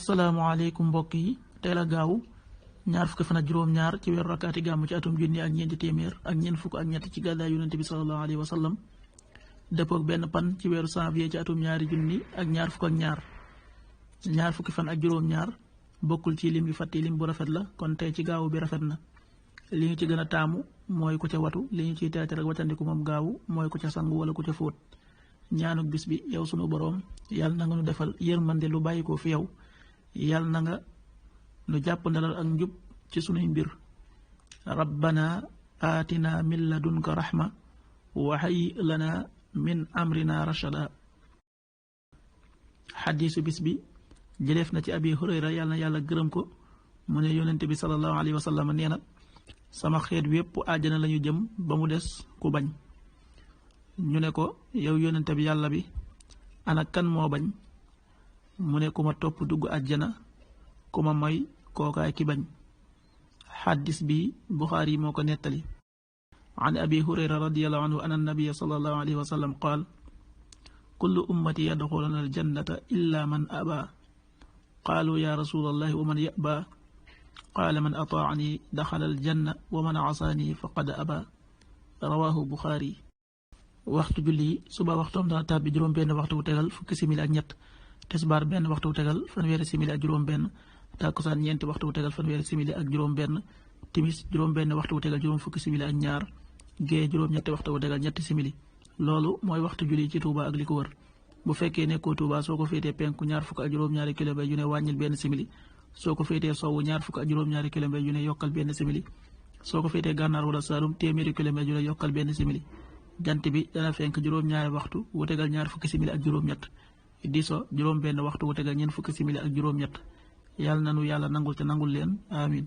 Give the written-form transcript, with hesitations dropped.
asalaamaaleykum mbokk yi tey la gaaw ñaar fukki fan ak juróom-ñaar ci weeru rakkaati gàmmu ci atum junni ak ñeenti téeméer ak ñeent fukk ak ñett ci gàddaay yonente bi sallallahu alayhi wa sallam dëppook benn pan ci weeru janvier ci atum ñaari junni ak ñaar fukk ak ñaar fukki fan ak juróom-ñaar bokkul ci lim bi fàtti lim bu rafet la kon tey ci gaawu bi rafet na li ñu ci gën a taamu mooy ku ca watu li ñu ciy teete rek watandiku moom gaawu mooy ku ca sangu wala ku ca fóot ñaanuk bis bi yow sunu boroom yàlla na nga nu defal yërmande lu bàyyi ko fi yow yàlla na nga nu jàpp ndalal ak njub ci sunuy mbir rabbana aatina min ladunka rahma wa hayyi lana min amrina rashada. xadiisu bis bi jëleef na ci abi hurayra yàlla na yàlla gërëm ko mu ne yonente bi sallallahu alayhi wa sallam nee na sama xeet wépp àjjana lañu jëm ba mu des ku bañ. ñu ne ko yow yonente bi yàlla bi ana kan moo bañ mu ne ku ma topp dugg àjjana ku ma moy kookaay ki bañ. xaddis bi buxaari moo ko nettali. an abi hurayra radiallahu anhu an annabiya sallallahu alayhi wa sallam qaal kullu ummati yadxuluna aljannata illa man aba qaalu ya rasulallahi wa man yaba qaala man ataani daxala aljanna wa man asaani faqad aba rawahu buxaari. waxtu julli suba waxtoom dana tàbbi juróom benn waxtu wu tegal fukki simili ak ñett tisbaar benn waxtu wu tegal fanweeri simili ak juróom benn tàkkusaan ñeenti waxtu wu tegal fanweeri simili ak juróom benn timis juróom benn waxtu wu tegal juróom fukki simili ak ñaar gée juróom ñetti waxtu wu tegal ñetti simili. loolu mooy waxtu julli ci Touba ak li ko wër. bu fekkee nekkoo Touba soo ko féetee penku ñaar fukk ak juróom-ñaari kilomètre yu ne wàññil benn simili soo ko féetee sowwu ñaar fukk ak juróom-ñaari kilomètre yu ne yokkal benn simili soo ko féetee gànnaar wala Saalum téeméeri kilomètre yu ne yokkal benn simili. jant bi dana fenk juróom-ñaari waxtu wu tegal ñaar fukki simili ak juróom-ñett di so juróom benn waxtu wu tegal ñeent fukki simili ak juróom-ñett yàlla nanu yàlla nangul te nangul leen amin